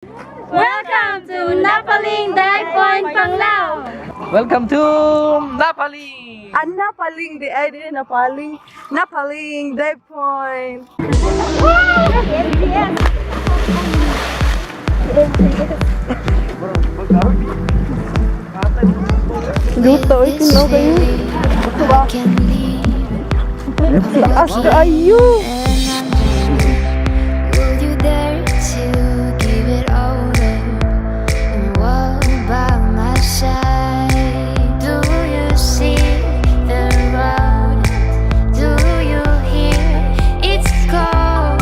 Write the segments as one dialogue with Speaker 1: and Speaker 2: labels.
Speaker 1: Welcome to Napaling Dive Point, Panglao!
Speaker 2: Welcome to Napali!
Speaker 3: Ah, Napaling di ay di Napaling. Napaling Dive Point. Luto, ay tinaw kayo. Taas kaayo.
Speaker 4: Will you dare to give it all up and walk by my side? Do you see the road? Do you hear its call?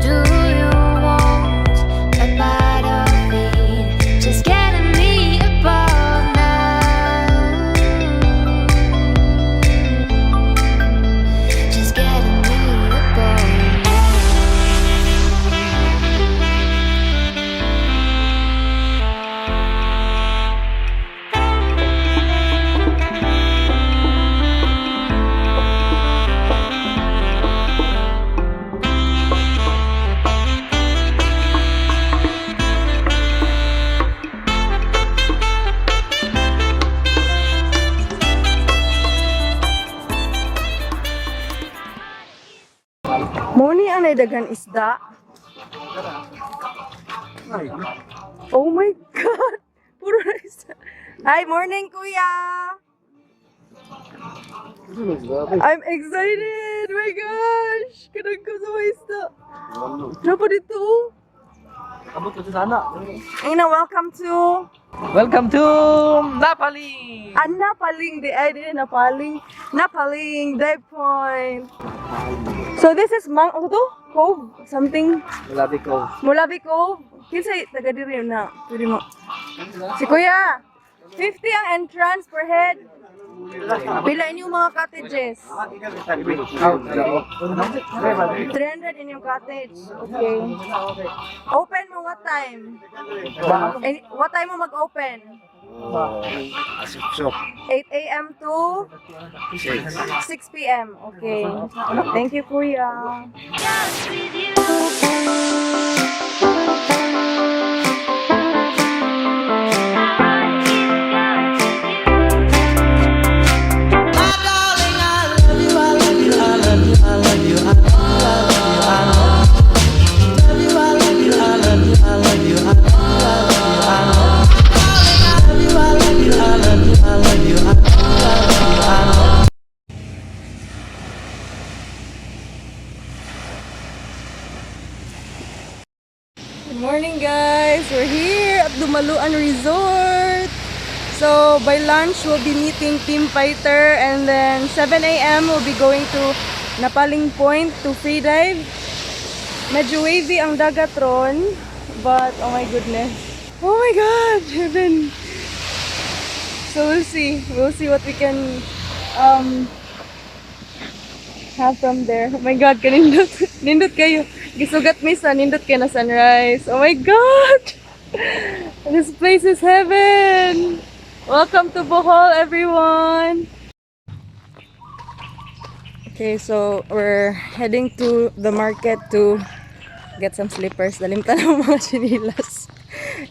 Speaker 4: Do you want a part of it? Just getting me above now. Just getting me above now.
Speaker 3: Moni anay daghan isda. Oh my God! Puro na isda. Hi, morning, kuya! I'm excited! My gosh! Kanag ko sa mga isda. Ano pa dito? Oh?
Speaker 2: Abot ko sa sana.
Speaker 3: Ina, welcome to
Speaker 2: Welcome to Napali!
Speaker 3: Ah, Napaling di ay di Napaling. Napaling Dive Point. So this is Mang ano to? Cove something.
Speaker 2: Malabi ko.
Speaker 3: Mulabi Cove. Kinsay taga diri na. Pwede mo. Si Kuya. 50 ang entrance per head. Pila inyong mga cottages? 300 inyong cottage. Okay. Open mo what time? Eh, what time mo mag-open? 8 a.m. to 6 p.m. Okay. Thank you, Kuya.
Speaker 4: Just with you.
Speaker 3: Good morning, guys. We're here at Dumaluan Resort. So, by lunch, we'll be meeting Team Fighter, and then 7 a.m. we'll be going to Napaling Point to free dive. Medyo wavy ang dagat ron, but oh my goodness. Oh my God, heaven. So we'll see. We'll see what we can have from there. Oh my God, kanindot. Nindot kayo. Gisugat mi sa nindot kayo na sunrise. Oh my God! This place is heaven! Welcome to Bohol, everyone! Okay, so we're heading to the market to get some slippers. Dalimtan ang mga chinilas.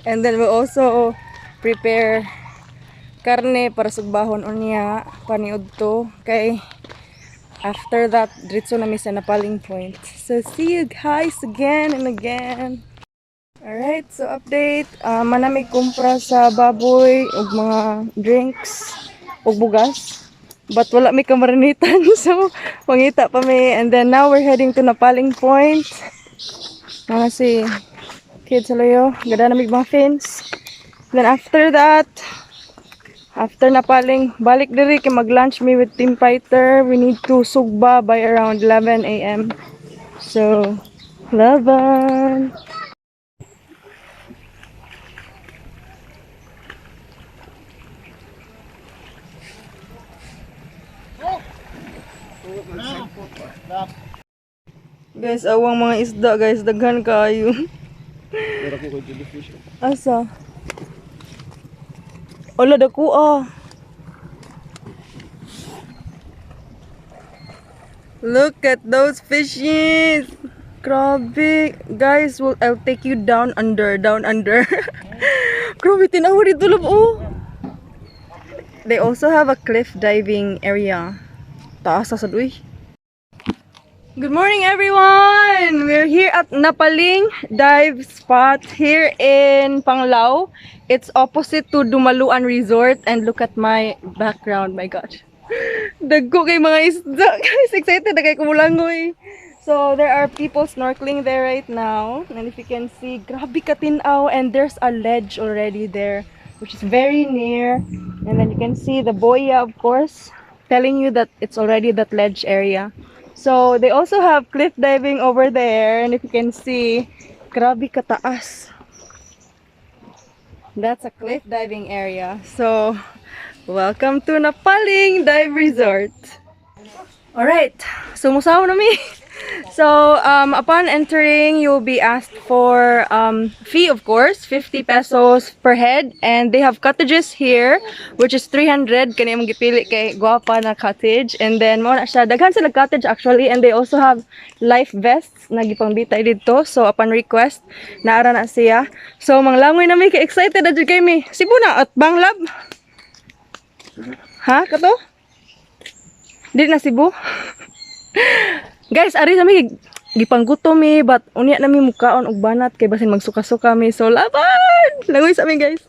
Speaker 3: And then we'll also prepare karne para sugbahon unya paniudto kay after that, diretso na mi sa Napaling Point. So, see you guys again and again. Alright, so update. Manami kumpra sa baboy ug mga drinks ug bugas. But wala mi kamarinitan, so mangita pa mi. And then now we're heading to Napaling Point. Mga si Kids Saloyo, gada na mig mga fins. Then after that, after Napaling, balik diri kay mag-lunch me with Team Fighter. We need to sugba by around 11 a.m. So, laban! Guys, awang mga isda guys, daghan kaayo. Asa? Ala, dako ah. Look at those fishies. Grabe. Guys, well, I'll take you down under, down under. Grabe, tinawa dito love, oh. They also have a cliff diving area. Taas sa uy. Good morning, everyone! We're here at Napaling Dive Spot here in Panglao. It's opposite to Dumaluan Resort, and look at my background, my gosh. Dagko kay mga isda. Guys, excited na kay kumulangoy. So, there are people snorkeling there right now. And if you can see, grabe katinaw, and there's a ledge already there, which is very near. And then you can see the boya, of course, telling you that it's already that ledge area. So, they also have cliff diving over there. And if you can see, grabe kataas. That's a cliff diving area. So, welcome to Napaling Dive Resort. Alright, so musaw na mi. So, upon entering, you'll be asked for fee, of course, 50 pesos per head. And they have cottages here, which is 300. Kani imong gipili kay guwapa na cottage. And then, mao na siya. Daghan sila cottage actually. And they also have life vests na gipangbitay dito. So, upon request, naara na siya. So, manglangoy na mi. Kay excited na jud kay mi. Cebu na at Banglab. Ha? Kato? Di na Cebu? Guys, ari sa mi gipanggutom mi, but unya na mi mukaon og banat kay basin magsuka-suka mi. So laban! Langoy sa mi, guys.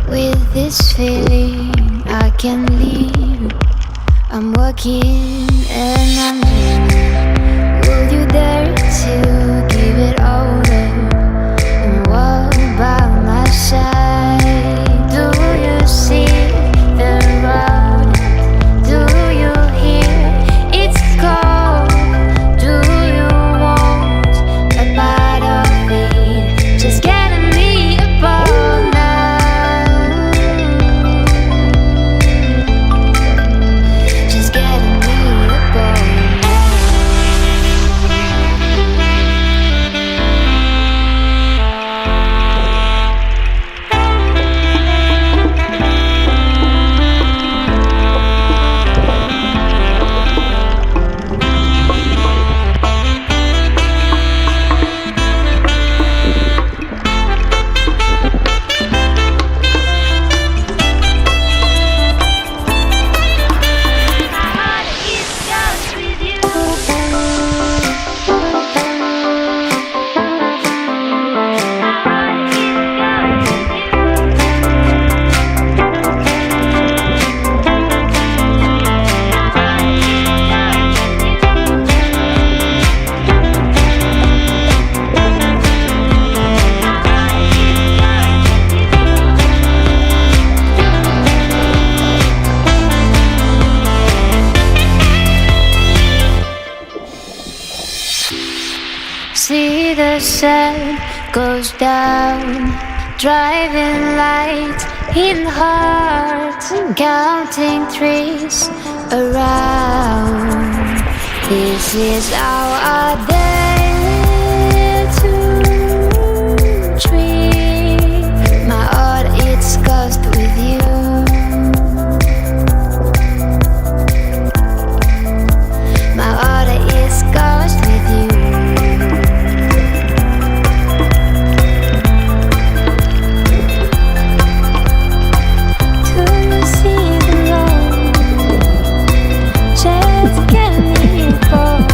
Speaker 4: With this feeling, I can leave. I'm working and I'm dreaming. Will you dare to give it all up and walk by my side? Do you see the road? Do you hear its call? Do you want a part of it? Just getting me above now. Just getting me above now.
Speaker 1: My heart is just with you. My heart is just with you. My heart is just with you. My heart is just with you.
Speaker 4: See the sun goes down, driving lights in hearts, counting trees around. This is our day to dream. My heart it's ghost with you. My heart is ghost with you. Do you see the road? Just get me bold.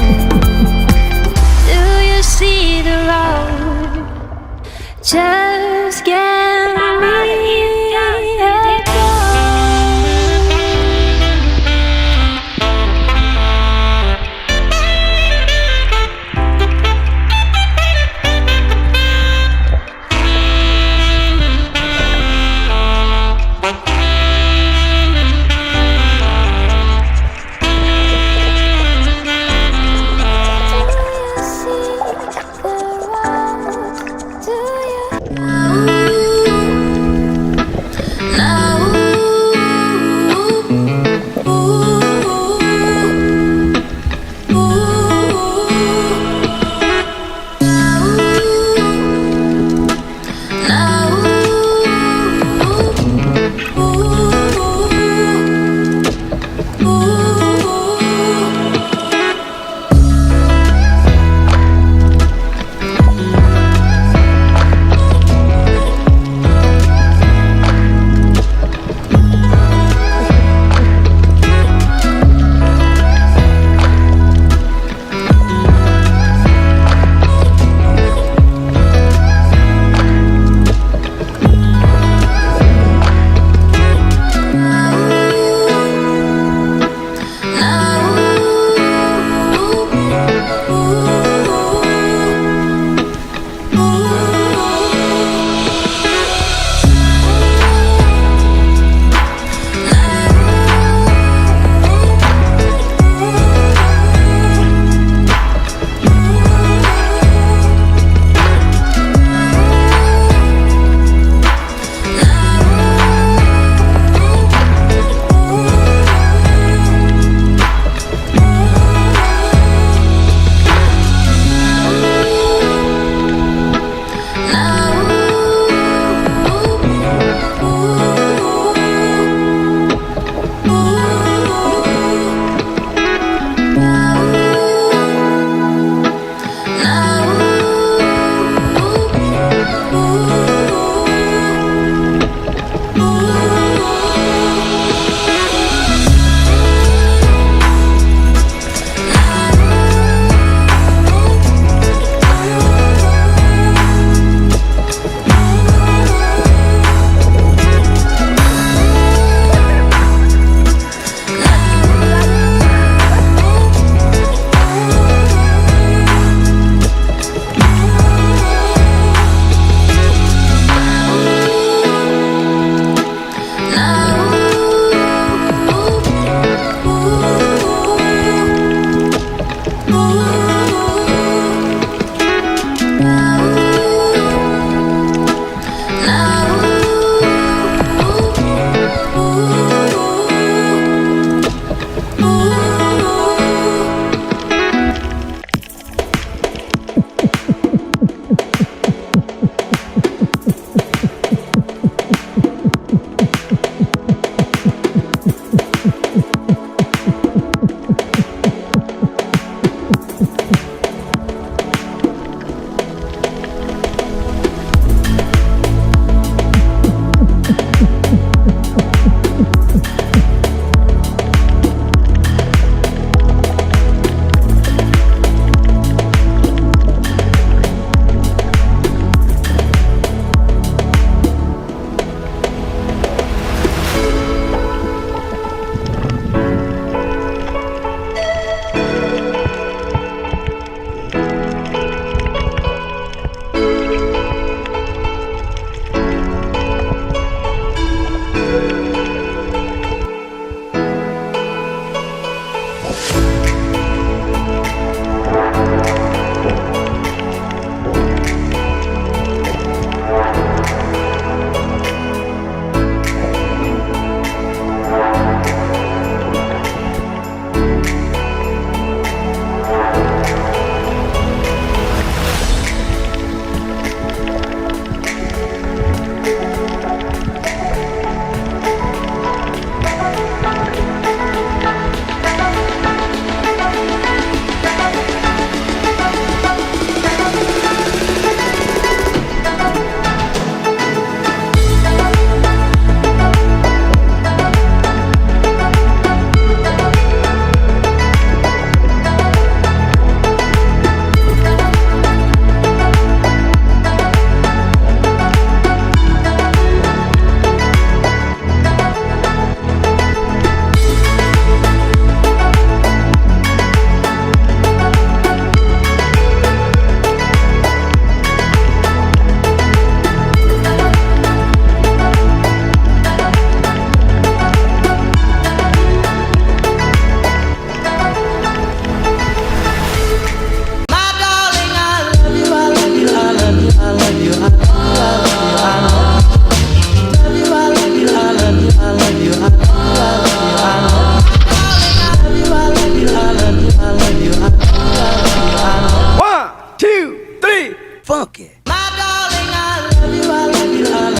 Speaker 1: Ooh.